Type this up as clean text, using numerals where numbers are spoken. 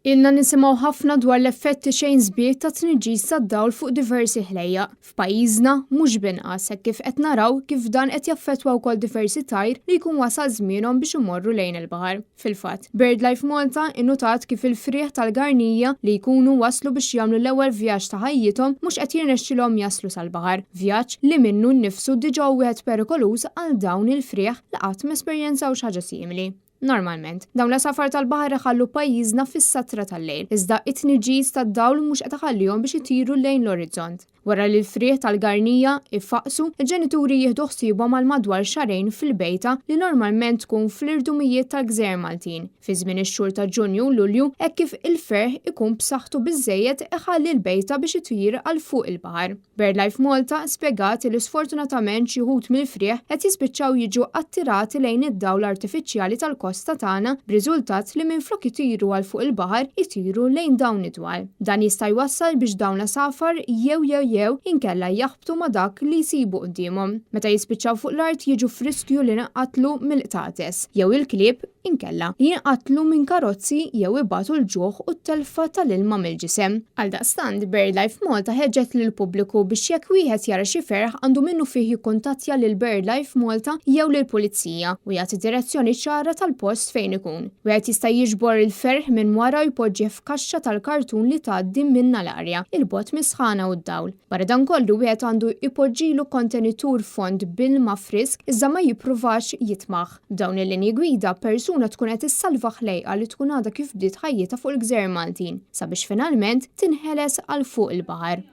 Ilna nisimgħu ħafna dwar l-effetti xejn sbieħ ta' tniġġis tad-dawl fuq diversi ħlejjaq. F'pajjiżna mhux b'inqas hekk kif qed naraw kif dan qed jaffettwa wkoll diversi tajr li jkun wasal żmienhom biex imorru lejn il-baħar. Fil-fatt, BirdLife Malta innutat kif il-frieħ tal-garnija li jkunu waslu biex jagħmlu l-ewwel vjaġġ ta' ħajjithom mhux qed jirnexxilhom jaslu sal-baħar, vjaġġ li minnu nnifsu diġà hu wieħed perikoluż għal dawn il-frieħ li qatt m'esperjenzaw xi ħaġa simili. Normalment, dawn l-għasafar tal-baħar iħallu pajjiżna fis-satra tal-lejl, iżda it-tniġġis tad-dawl mhux qed iħallihom biex itiru lejn l-orizzont. Wara li l-frieħ tal-garnija jfaqqsu, il-ġenituri jieħdu ħsiebhom għal madwar xahrejn fil-bejta li normalment tkun fl-irdumijiet tal-gżejjer Maltin, fi żmien ix-xhur ta' Ġunju u Lulju hekk kif il-ferħ ikun b'saħħtu biżżejjed iħalli l-bejta biex itir għal fuq il-baħar. BirdLife Malta spjegat li sfortunatament xi wħud mill-frieħ qed jispiċċaw jiġu attirati lejn id-dawl artifiċjali tal-kosta tagħna b'riżultat li minflok itiru għal fuq il-baħar itiru lejn dawn id-dwal. Dan jista' jwassal biex dawn l-għasafar jew jew jew inkella jaħbtu ma' dak li jsibu quddiemhom. Meta jispiċċaw fuq l-art jiġu f'riskju li nqatlu mill-qtates jew il-klieb inkella li jinqatlu minn karozzi jew ibatu l-ġuħ u t-telfa tal-ilma mill-ġisem. Għaldaqstant, BirdLife Malta ħeġġet lill-pubbliku biex jekk wieħed jara xi ferħ għandu minnufih jikkuntattja lil BirdLife Malta jew lill-Pulizija u jagħti direzzjoni ċara tal-post fejn ikun. Wieħed jista' jiġbor il-ferħ minn wara u jpoġġih f'kaxxa tal-kartun li tgħaddi minnha l-arja, 'il bogħod mis-sħana u d-dawl. Barra dan kollu wieħed għandu jpoġġilu kontenitur fond b'ilma frisk iżda ma jippruvax jitmagħ. B'dawn il-linji gwida, persuna tkun qed issalva ħlejqa li tkun għadha kif bdiet ħajjitha fuq il-gżejjer Maltin, sabiex finalment tinħeles għal fuq il-baħar.